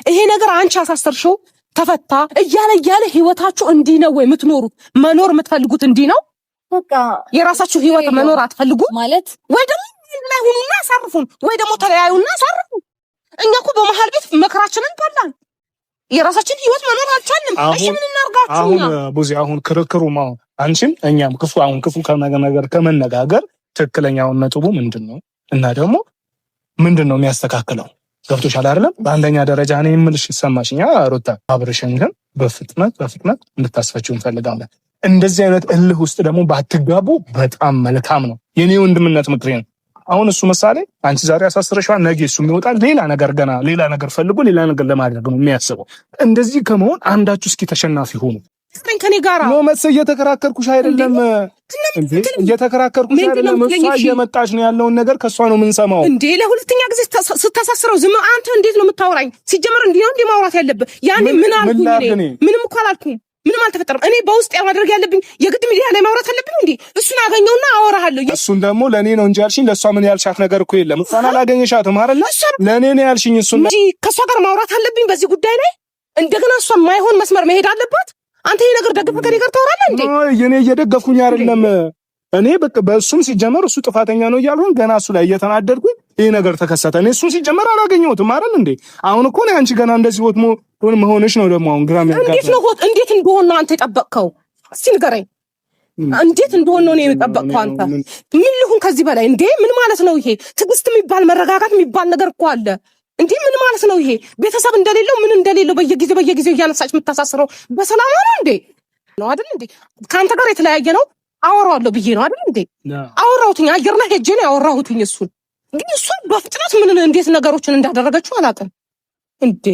ይሄ ነገር አንቺ አሳሰርሽው ተፈታ እያለ እያለ ህይወታችሁ እንዲህ ነው ወይ የምትኖሩት? መኖር የምትፈልጉት እንዲህ ነው? በቃ የራሳችሁ ህይወት መኖር አትፈልጉ ማለት ወይ ደግሞ አንድ ላይ ሁኑና አሳርፉን፣ ወይ ደግሞ ተለያዩና አሳርፉ። እኛ እኮ በመሀል ቤት መከራችንን በላን። የራሳችን ህይወት መኖር አልቻልንም። እሺ ምን እናርጋችሁ? አሁን ቡዚ፣ አሁን ክርክሩም አሁን አንቺም እኛም ክፉ አሁን ክፉ ከመነጋገር ከመነጋገር ትክክለኛውን ነጥቡ ምንድን ነው እና ደግሞ ምንድን ነው የሚያስተካክለው? ገብቶሻል አይደለም? በአንደኛ ደረጃ እኔ የምልሽ ይሰማሽኛ ሩታ፣ አብርሽን ግን በፍጥነት በፍጥነት እንድታስፈችው እንፈልጋለን። እንደዚህ አይነት እልህ ውስጥ ደግሞ ባትጋቡ በጣም መልካም ነው። የኔ ወንድምነት ምክሬ ነው። አሁን እሱ ምሳሌ አንቺ ዛሬ አሳስረሽዋል፣ ነገ እሱ የሚወጣል ሌላ ነገር ገና ሌላ ነገር ፈልጎ ሌላ ነገር ለማድረግ ነው የሚያስበው። እንደዚህ ከመሆን አንዳችሁ እስኪ ተሸናፊ ሆኑ። ከኔ ጋራ no መስ እየተከራከርኩሽ አይደለም፣ እየተከራከርኩሽ አይደለም። እሷ እየመጣች ነው ያለውን ነገር ከእሷ ነው የምንሰማው። እንዴ ለሁለተኛ ጊዜ ስታሳስረው ዝም አንተ እንዴት ነው የምታወራኝ? ሲጀመር እንዲህ ነው እንዲህ ማውራት ያለብህ። ያኔ ምን አልኩኝ? ምንም እኮ አላልኩም። ምንም አልተፈጠረም። እኔ በውስጥ ማድረግ ያለብኝ የግድ ሚዲያ ላይ ማውራት አለብኝ እንዴ? እሱን አገኘውና አወራሃለሁ። እሱን ደግሞ ለእኔ ነው እንጂ ያልሽኝ ለእሷ ምን ያልሻት ነገር እኮ የለም። እሷን አላገኘሻትም አይደለ? ለእኔ ነው ያልሽኝ። እሱን እንጂ ከእሷ ጋር ማውራት አለብኝ በዚህ ጉዳይ ላይ። እንደገና እሷ የማይሆን መስመር መሄድ አለባት። አንተ ይሄ ነገር ደግፈህ ከእኔ ጋር ታወራለህ እንዴ? እኔ እየደገፍኩኝ አይደለም። እኔ በቃ በእሱም ሲጀመር እሱ ጥፋተኛ ነው እያልኩኝ ገና እሱ ላይ እየተናደድኩኝ ይሄ ነገር ተከሰተ። እኔ እሱን ሲጀመር አላገኘሁትም አይደል እንዴ? አሁን እኮ ነው አንቺ ገና እንደዚህ hot መሆንሽ ነው ደግሞ አሁን ግራ የሚያጋባ። እንዴት ነው hot? እንዴት እንደሆነ ነው አንተ የጠበቅከው? እስቲ ንገረኝ። እንዴት እንደሆነ ነው የጠበቅከው አንተ? ምን ልሁን ከዚህ በላይ እንዴ? ምን ማለት ነው ይሄ? ትዕግስት የሚባል መረጋጋት የሚባል ነገር እኮ አለ እንዴ? ምን ማለት ነው ይሄ? ቤተሰብ እንደሌለው ምን እንደሌለው በየጊዜው በየጊዜው እያነሳች የምታሳስረው በሰላም ነው እንዴ? ነው አይደል እንዴ? ከአንተ ጋር የተለያየ ነው አወራዋለሁ ብዬ ነው አይደል እንዴ? አወራሁትኝ፣ አየር ላይ ሄጄ ነው ያወራሁትኝ። እሱን ግን እሱን በፍጥነት ምን እንዴት ነገሮችን እንዳደረገችው አላውቅም። እንዴ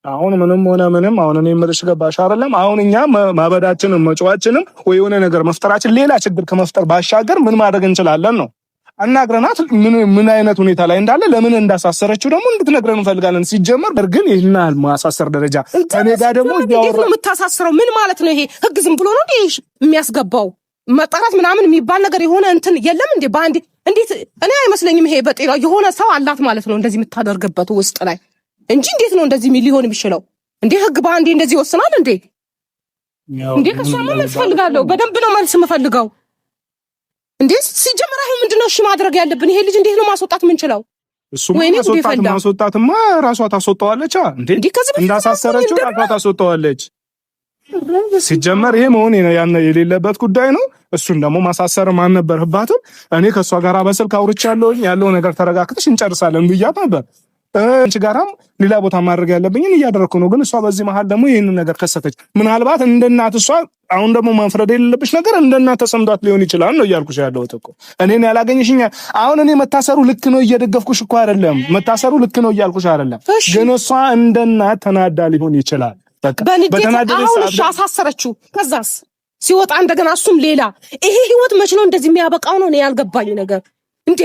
አሁን ምንም ሆነ ምንም አሁን እኔ የምልሽ ገባሽ አይደለም? አሁን እኛ ማበዳችንም መጫዋችንም ወይ የሆነ ነገር መፍጠራችን ሌላ ችግር ከመፍጠር ባሻገር ምን ማድረግ እንችላለን ነው። አናግረናት ምን ምን አይነት ሁኔታ ላይ እንዳለ ለምን እንዳሳሰረችው ደግሞ እንድትነግረን እንፈልጋለን። ሲጀመር ግን ይህን ያህል ማሳሰር ደረጃ ከእኔ ጋር ደግሞ እንዴት ነው የምታሳስረው? ምን ማለት ነው ይሄ? ህግ ዝም ብሎ ነው እንዴ የሚያስገባው? መጠራት ምናምን የሚባል ነገር የሆነ እንትን የለም እንዴ? በአንዴ እንዴት? እኔ አይመስለኝም። ይሄ በጤና የሆነ ሰው አላት ማለት ነው እንደዚህ የምታደርግበት ውስጥ ላይ እንጂ እንዴት ነው እንደዚህ ሊሆን የሚችለው? እንዴ ህግ በአንዴ እንደዚህ ይወስናል እንዴ? እንዴ ከሷማ መልስ ፈልጋለሁ። በደንብ ነው መልስ የምፈልገው። እንዴ ሲጀመር አሁን ምንድነው እሺ ማድረግ ያለብን? ይሄ ልጅ እንዴት ነው ማስወጣት የምንችለው? እሱማ ማስወጣትማ ራሷ ታስወጣዋለች። እንዴ እንዳሳሰረችው ራሷ ታስወጣዋለች። ሲጀመር ይሄ መሆን የሌለበት ጉዳይ ነው። እሱን ደግሞ ማሳሰር አልነበረባትም። እኔ ከእሷ ጋር በስልክ አውርቻለሁኝ። ያለው ነገር ተረጋግተሽ እንጨርሳለን ብያት ነበር። አንቺ ጋራም ሌላ ቦታ ማድረግ ያለብኝን እያደረግኩ ነው። ግን እሷ በዚህ መሀል ደግሞ ይህንን ነገር ከሰተች። ምናልባት እንደ እናት እሷ አሁን ደግሞ መፍረድ የሌለብሽ ነገር እንደ እናት ተሰምቷት ሊሆን ይችላል ነው እያልኩሽ ያለሁት እኮ። እኔን ያላገኘሽኝ አሁን እኔ መታሰሩ ልክ ነው እየደገፍኩሽ እኮ አይደለም። መታሰሩ ልክ ነው እያልኩሽ አይደለም። ግን እሷ እንደ እናት ተናዳ ሊሆን ይችላል። በንዴት አሁን እሺ አሳሰረችው። ከዛስ ሲወጣ እንደገና እሱም ሌላ። ይሄ ህይወት መች ነው እንደዚህ የሚያበቃው ነው እኔ ያልገባኝ ነገር። እንዴ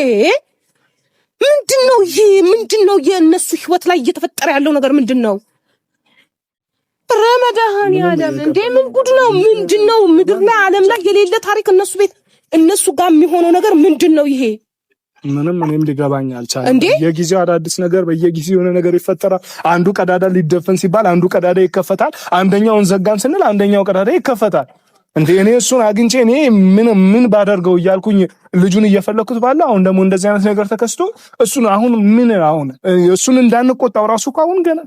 ምንድን ነው ይሄ? ምንድን ነው የእነሱ ህይወት ላይ እየተፈጠረ ያለው ነገር ምንድን ነው? ረመድኃኒዓለም እንዴ ምን ጉድ ነው? ምንድን ነው ምድር ላይ ዓለም ላይ የሌለ ታሪክ እነሱ ቤት እነሱ ጋር የሚሆነው ነገር ምንድን ነው ይሄ? ምንም እኔም ሊገባኝ አልቻለም። የጊዜው አዳዲስ ነገር በየጊዜው የሆነ ነገር ይፈጠራል። አንዱ ቀዳዳ ሊደፈን ሲባል አንዱ ቀዳዳ ይከፈታል። አንደኛውን ዘጋን ስንል አንደኛው ቀዳዳ ይከፈታል። እንዴ እኔ እሱን አግኝቼ እኔ ምን ምን ባደርገው እያልኩኝ ልጁን እየፈለኩት ባለ አሁን ደግሞ እንደዚህ አይነት ነገር ተከስቶ እሱን አሁን ምን አሁን እሱን እንዳንቆጣው ራሱ እኮ አሁን ገና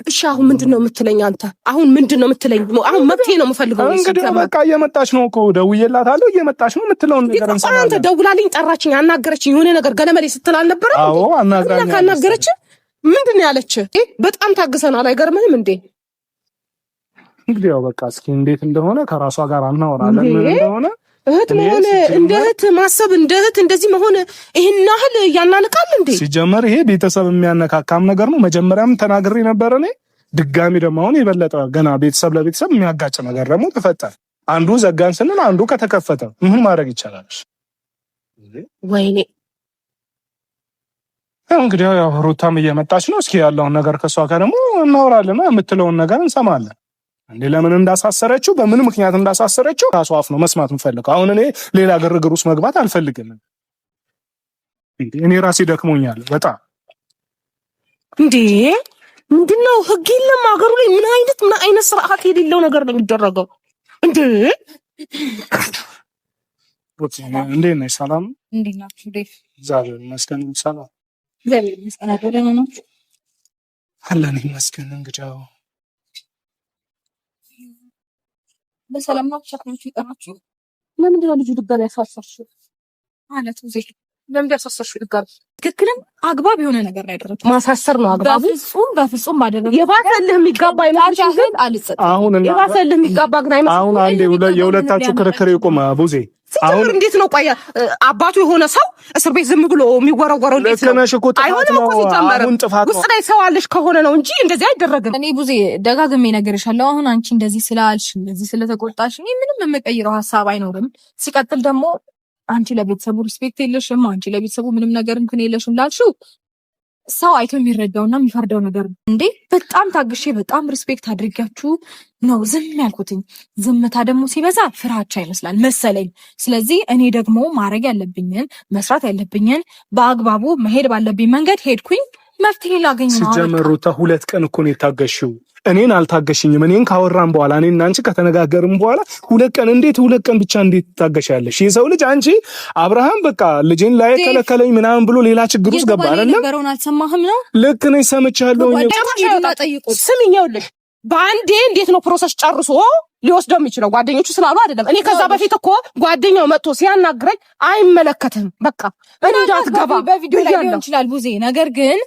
እሺ አሁን ምንድን ነው የምትለኝ አንተ? አሁን ምንድን ነው የምትለኝ? አሁን መፍትሄ ነው የምፈልገው። እንግዲህ በቃ እየመጣች ነው እኮ ደውዬላታለሁ፣ እየመጣች ነው የምትለውን ነገር እንሰማለን። አንተ ደውላልኝ፣ ጠራችኝ፣ አናገረችኝ፣ የሆነ ነገር ገለመሌ ስትል አልነበረም? አዎ አናግራኝ። ካናገረች ምንድን ነው ያለች? በጣም ታግሰናል። አይገርምህም እንዴ? እንግዲህ ያው በቃ እስኪ እንዴት እንደሆነ ከራሷ ጋር አናወራለን ምን እንደሆነ። እህት መሆን እንደ እህት ማሰብ እንደ እህት እንደዚህ መሆን ይሄን ያህል ያናንቃል እንዴ? ሲጀመር ይሄ ቤተሰብ የሚያነካካም ነገር ነው። መጀመሪያም ተናግሬ ነበር እኔ። ድጋሚ ደግሞ አሁን የበለጠ ገና ቤተሰብ ለቤተሰብ የሚያጋጭ ነገር ደግሞ ተፈጠረ። አንዱ ዘጋን ስንል አንዱ ከተከፈተ ምን ማድረግ ይቻላል? ወይኔ እንግዲህ ያው ሩታም እየመጣች ነው። እስኪ ያለውን ነገር ከእሷ ጋር ደግሞ እናወራለን፣ የምትለውን ነገር እንሰማለን። እንዴ ለምን እንዳሳሰረችው በምን ምክንያት እንዳሳሰረችው ራሷ አፍ ነው መስማት የምፈልገው። አሁን እኔ ሌላ ግርግር ውስጥ መግባት አልፈልግም። እንዴ እኔ ራሴ ደክሞኛል በጣም እንዴ። ምንድነው? ህግ የለም ሀገሩ ላይ። ምን አይነት ስርዓት የሌለው ነገር ነው የሚደረገው እንዴ? እንዴት ነሽ? ሰላም፣ እንዴት ናችሁ? እግዚአብሔር ይመስገን። ሰላም እግዚአብሔር ይመስገን። ደህና ናችሁ? አለን ይመስገን። እንግዲያው በሰላም ናችሁ? ሸክማችሁ ይጠናችሁ። ለምንድን ነው ልጁ ድጋሚ ያሳሰርሽው? ማለት ዜ ለምንድን ያሳሰርሽው ድጋሚ? ትክክልም አግባብ የሆነ ነገር ነው ያደረግኩት። ማሳሰር ነው አግባቡ። በፍጹም በፍጹም ባደረግኩት የባሰልህ የሚጋባ አይመስልሽም? ግን አልጸጥ አሁን የባሰልህ የሚጋባ ግን አይመስልሽም? አሁን አንዴ የሁለታችሁ ክርክር ይቁም። ቡዜ ሲጀምር እንዴት ነው? ቆይ አባቱ የሆነ ሰው እስር ቤት ዝም ብሎ የሚወረወረው እንዴት ነው? አይሆንም እኮ ሲጀመር ውስጥ ላይ ሰው አለሽ ከሆነ ነው እንጂ እንደዚህ አይደረግም። እኔ ቡዜ ደጋግሜ እነግርሻለሁ። አሁን አንቺ እንደዚህ ስላልሽ እንደዚህ ስለተቆጣሽ እኔ ምንም የምቀይረው ሀሳብ አይኖርም። ሲቀጥል ደግሞ አንቺ ለቤተሰቡ respect የለሽም፣ አንቺ ለቤተሰቡ ምንም ነገር እንትን የለሽም ላልሽው ሰው አይቶ የሚረዳውና የሚፈርደው ነገር ነው እንዴ። በጣም ታግሼ በጣም respect አድርጊያችሁ ነው ዝም ያልኩትኝ። ዝምታ ደግሞ ሲበዛ ፍራቻ ይመስላል መሰለኝ። ስለዚህ እኔ ደግሞ ማድረግ ያለብኝን መስራት ያለብኝን በአግባቡ መሄድ ባለብኝ መንገድ ሄድኩኝ። መፍትሄ ላገኝ ነው። ሲጀመር ሩታ ሁለት ቀን እኮ ነው የታገሽው። እኔን አልታገሽኝም። እኔን ካወራን በኋላ እኔ እና አንቺ ከተነጋገርን በኋላ 2 ቀን እንዴት 2 ቀን ብቻ እንዴት ትታገሻለሽ? የሰው ልጅ አንቺ አብርሃም በቃ ልጄን ላይ ከለከለኝ ምናምን ብሎ ሌላ ችግር ውስጥ ገባ አይደለም? የነበረውን አልሰማህም ነው? ልክ ነሽ፣ ሰምቻለሁ። ስሚኝ፣ ይኸውልሽ በአንዴ እንዴት ነው process ጨርሶ ሊወስደው የሚችለው? ጓደኞቹ ስላሉ አይደለም። እኔ ከዛ በፊት እኮ ጓደኛው መጥቶ ሲያናግረኝ አይመለከትም፣ በቃ እንዳትገባ በቪዲዮ ላይ ሊሆን ይችላል ቡዜ፣ ነገር ግን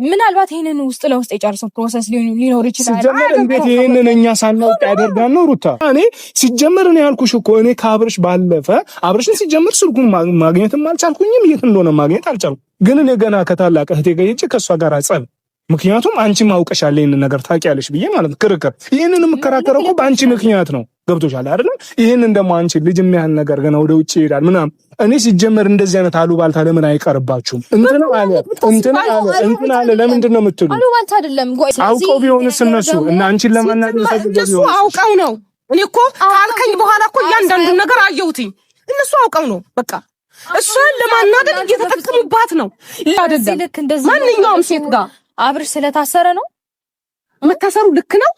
ምናልባት ይህንን ውስጥ ለውስጥ የጨርሰው process ሊኖር ይችላል። ሲጀመር እንዴት ይህንን እኛ ሳናውቅ ያደርጋል ነው ሩታ? እኔ ሲጀመር እኔ ያልኩሽ እኮ እኔ ከአብርሽ ባለፈ አብርሽን ሲጀመር ስልኩን ማግኘትም አልቻልኩኝም፣ የት እንደሆነ ማግኘት አልቻልኩም። ግን እኔ ገና ከታላቅ እህቴ ጋር ሄጄ ከእሷ ጋር ጸብ፣ ምክንያቱም አንቺም አውቀሻል ይህንን ነገር ታውቂያለሽ ብዬ ማለት ነው ክርክር። ይህንን የምከራከረው እኮ በአንቺ ምክንያት ነው። ገብቶሻል አይደለም? ይህንን ደግሞ አንቺ ልጅ የሚያህል ነገር ገና ወደ ውጭ ይሄዳል ምናምን። እኔ ሲጀመር እንደዚህ አይነት አሉባልታ ለምን አይቀርባችሁም? እንትን አለ እንትን አለ እንትን አለ ለምንድን ነው የምትሉ? አሉባልታ አይደለም። አውቀው ቢሆንስ እነሱ እና አንቺን ለማናደድ እነሱ አውቀው ነው። እኔ እኮ ካልከኝ በኋላ እኮ እያንዳንዱን ነገር አየሁትኝ። እነሱ አውቀው ነው በቃ እሷን ለማናደድ እየተጠቀሙባት ነው። አይደለም ማንኛውም ሴት ጋር አብርሽ ስለታሰረ ነው መታሰሩ ልክ ነው።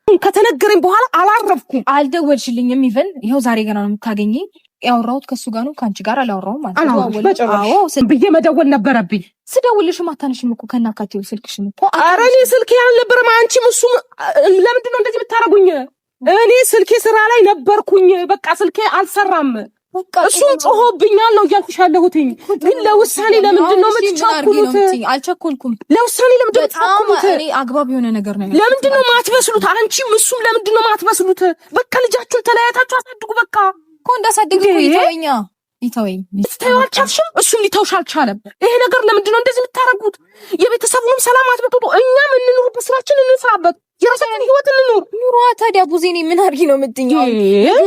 ከተነገረኝ በኋላ አላረፍኩም። አልደወልሽልኝም። even ይኸው ዛሬ ገና ነው የምታገኘኝ። ያወራሁት ከእሱ ጋር ነው፣ ከአንቺ ጋር አላወራሁም። አልተደዋወልንም ብዬ መደወል ነበረብኝ። ስደውልሽም አታነሽም እኮ ከናካቴው ስልክሽም እኮ። ኧረ እኔ ስልኬ አልነበረም። አንቺም እሱም ለምንድን ነው እንደዚህ የምታደርጉኝ? እኔ ስልኬ ስራ ላይ ነበርኩኝ። በቃ ስልኬ አልሰራም። እሱም ጮሆብኛል ነው እያልኩሽ ያለሁትኝ። ግን ለውሳኔ ለምንድን ነው የምትቸኩሉት? አልቸኮልኩም። ለውሳኔ ለምንድን ነው የምትቸኩሉት? እኔ አግባብ የሆነ ነገር ነው። ለምንድን ነው የማትበስሉት? አንቺም እሱም ለምንድን ነው የማትበስሉት? በቃ ልጃችሁን ተለያይታችሁ አሳድጉ። በቃ እኮ እንዳሳድግ እኮ ይተወኛ ይተወኝ። ልትተይው አልቻልሽም፣ እሱም ሊተውሽ አልቻለም። ይሄ ነገር ለምንድን ነው እንደዚህ የምታደርጉት? የቤተሰቡንም ሰላም አትበጥብጡ። እኛም እንኑርበት፣ ስራችን እንስራበት፣ የራሳችን ህይወት እንኑር። ኑሯ ታዲያ ቡዜ፣ እኔ ምን አድርጊ ነው የምትይኝ?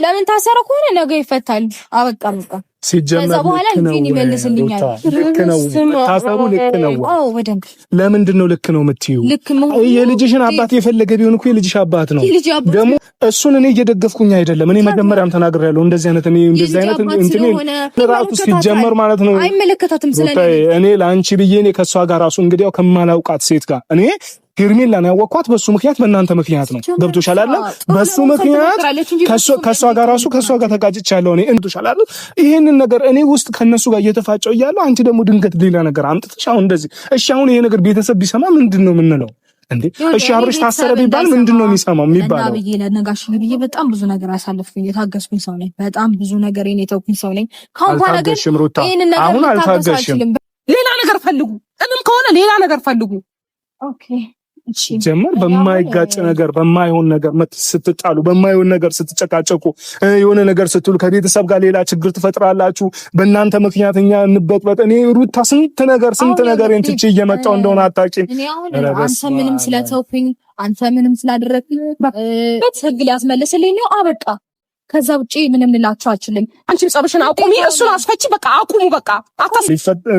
ለምን ታሰረ ከሆነ ነገ ይፈታል። አበቃ በቃ። ሲጀመር ከዛ በኋላ ልጄን ይመልስልኛል። ልክ ነው ታሰሩ፣ ልክ ነው። አዎ በደንብ። ለምንድን ነው ልክ ነው የምትይው? የልጅሽን አባት የፈለገ ቢሆን እኮ የልጅሽ አባት ነው። ደግሞ እሱን እኔ እየደገፍኩኝ አይደለም። እኔ መጀመሪያም ተናግሬያለሁ። እንደዚህ አይነት እኔ እንደዚህ አይነት እንትን ራሱ ሲጀመር ማለት ነው አይመለከታትም። ስለኔ እኔ ለአንቺ ብዬ እኔ ከእሷ ጋር ራሱ እንግዲያው ከማላውቃት ሴት ጋር እኔ ሄርሜላን ያወቅኳት በሱ ምክንያት በእናንተ ምክንያት ነው። ገብቶሻል አይደል? በሱ ምክንያት ከሷ ጋር ራሱ ከሷ ጋር ተጋጭቻለሁ እኔ እንቶሻል አይደል? ይሄንን ነገር እኔ ውስጥ ከነሱ ጋር እየተፋጨው እያለሁ አንቺ ደግሞ ድንገት ሌላ ነገር አምጥተሽ አሁን እንደዚህ እሺ፣ አሁን ይሄ ነገር ቤተሰብ ቢሰማ ምንድን ነው የምንለው እንዴ? እሺ አብርሽ ታሰረ ቢባል ምንድን ነው የሚሰማው የሚባለው? ብዬ ለነጋሽ ብዬ በጣም ብዙ ነገር አሳለፍኩኝ። የታገስኩኝ ሰው ነኝ። በጣም ብዙ ነገር የተውኩኝ ሰው ነኝ። ካሁን በኋላ ግን ይሄንን ነገር አሁን አልታገሽም። ሌላ ነገር ፈልጉ፣ ጥልም ከሆነ ሌላ ነገር ፈልጉ። okay ሲጀመር በማይጋጭ ነገር በማይሆን ነገር ስትጣሉ በማይሆን ነገር ስትጨቃጨቁ የሆነ ነገር ስትሉ ከቤተሰብ ጋር ሌላ ችግር ትፈጥራላችሁ። በእናንተ ምክንያት እኛ እንበጥበጥ። እኔ ሩታ ስንት ነገር ስንት ነገር ትቼ እየመጣሁ እንደሆነ አታውቂም። እኔ አሁን አንተ ምንም ስለተውኩኝ አንተ ምንም ስላደረግኝ ህግ ሊያስመልስልኝ ነው። አበቃ። ከዛ ውጪ ምንም ልላችሁ አልችልም። አንቺም ጸብሽን አቁሚ፣ እሱን አስፈቺ። በቃ አቁሙ። በቃ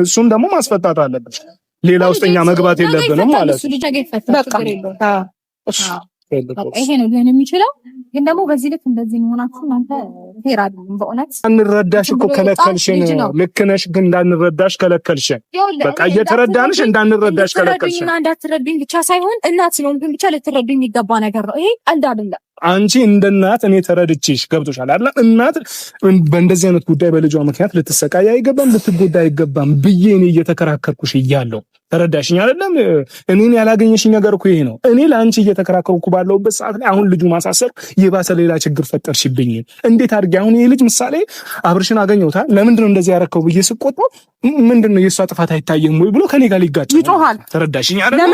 እሱን ደግሞ ማስፈታት አለብሽ። ሌላ ውስጥ እኛ መግባት የለብንም ማለት ነው። በቃ ይሄ ነው ሊሆን የሚችለው። ግን ደግሞ በዚህ ልክ እንደዚህ መሆናችሁ እናንተ fair አይደለም። በእውነት እንዳንረዳሽ እኮ ከለከልሽን። ልክ ነሽ፣ ግን እንዳንረዳሽ ከለከልሽን። በቃ እየተረዳንሽ እንዳንረዳሽ ከለከልሽን። እንዳትረዱኝ ብቻ ሳይሆን እናት ስለሆንኩኝ ብቻ ልትረዱኝ የሚገባ ነገር ነው ይሄ። ቀልድ አይደለም። አንቺ እንደ እናት እኔ ተረድቼሽ ገብቶሻል አይደል? እናት በእንደዚህ አይነት ጉዳይ በልጇ ምክንያት ልትሰቃይ አይገባም፣ ልትጎዳ አይገባም ብዬ እኔ እየተከራከርኩሽ እያለሁ ተረዳሽኝ አይደለም? እኔን ያላገኘሽኝ ነገር እኮ ይሄ ነው። እኔ ለአንቺ እየተከራከርኩ ባለሁበት ሰዓት ላይ አሁን ልጁ ማሳሰር የባሰ ሌላ ችግር ፈጠርሽብኝ። እንዴት አድርጌ አሁን ይሄ ልጅ ምሳሌ አብርሽን አገኘሁታ፣ ለምንድን ነው እንደዚህ ያረከው ብዬ ስቆጣ ምንድን ነው የእሷ ጥፋት አይታየም ወይ ብሎ ከኔ ጋር ሊጋጭ ይጮሃል። ተረዳሽኝ አይደለም?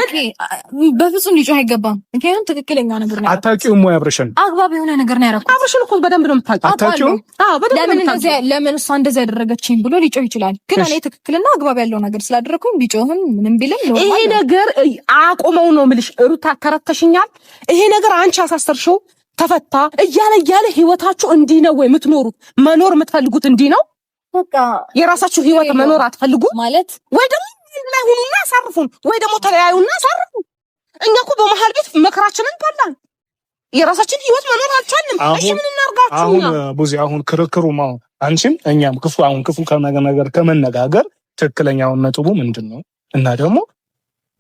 በፍጹም ሊጮህ አይገባም። ምክንያቱም ትክክለኛ ነገር ነው። አታውቂውም ወይ አብርሽን? አግባብ የሆነ ነገር ነው ያደረኩት። አብርሽን እኮ በደንብ ነው የምታውቂው። አታውቂውም? አዎ፣ በደንብ ነው የምታውቂው። ለምን እሷ እንደዚህ ያደረገችኝ ብሎ ሊጮህ ይችላል። ግን እኔ ትክክልና አግባብ ያለው ነገር ስላደረኩኝ ቢጮህም ምንም ቢልም ይሄ ነገር አቆመው ነው የምልሽ። ሩታ ተረተሽኛል። ይሄ ነገር አንቺ አሳሰርሽው ተፈታ እያለ እያለ ህይወታችሁ እንዲህ ነው ወይ የምትኖሩት? መኖር የምትፈልጉት እንዲህ ነው? በቃ የራሳችሁ ህይወት መኖር አትፈልጉ ማለት ወይ ደግሞ አንድ ላይ ሁኑና አሳርፉን፣ ወይ ደግሞ ተለያዩና አሳርፉ። እኛ እኮ በመሀል ቤት መከራችንን በላን። የራሳችን ህይወት መኖር አልቻልንም። እሺ ምን እናርጋችሁ? አሁን ቡዜ፣ አሁን ክርክሩ አንቺም እኛም ክፉ አሁን ክፉ ከመነጋገር ከመነጋገር ትክክለኛውን ነጥቡ ምንድን ነው እና ደግሞ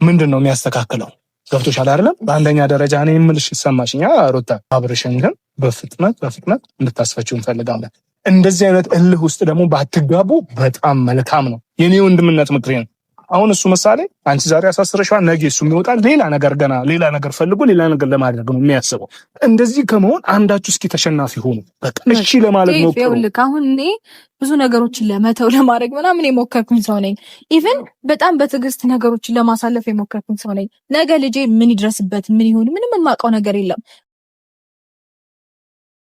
ምንድን ነው የሚያስተካክለው? ገብቶሻል አይደለም? በአንደኛ ደረጃ እኔ የምልሽ ይሰማሽኛ ሩታ፣ አብርሽን ግን በፍጥነት በፍጥነት እንድታስፈችው እንፈልጋለን። እንደዚህ አይነት እልህ ውስጥ ደግሞ ባትጋቡ በጣም መልካም ነው። የኔ ወንድምነት ምክሬ ነው። አሁን እሱ ምሳሌ አንቺ ዛሬ አሳስረሽዋል፣ ነገ እሱ የሚወጣል ሌላ ነገር ገና ሌላ ነገር ፈልጎ ሌላ ነገር ለማድረግ ነው የሚያስበው። እንደዚህ ከመሆን አንዳችሁ እስኪ ተሸናፊ ሆኑ። በቃ እሺ ለማለት ሞክሩ። ይኸውልህ አሁን እኔ ብዙ ነገሮችን ለመተው ለማድረግ ምናምን የሞከርኩኝ ሰው ነኝ። Even በጣም በትዕግስት ነገሮችን ለማሳለፍ የሞከርኩኝ ሰው ነኝ። ነገ ልጄ ምን ይድረስበት ምን ይሁን ምንም የማውቀው ነገር የለም።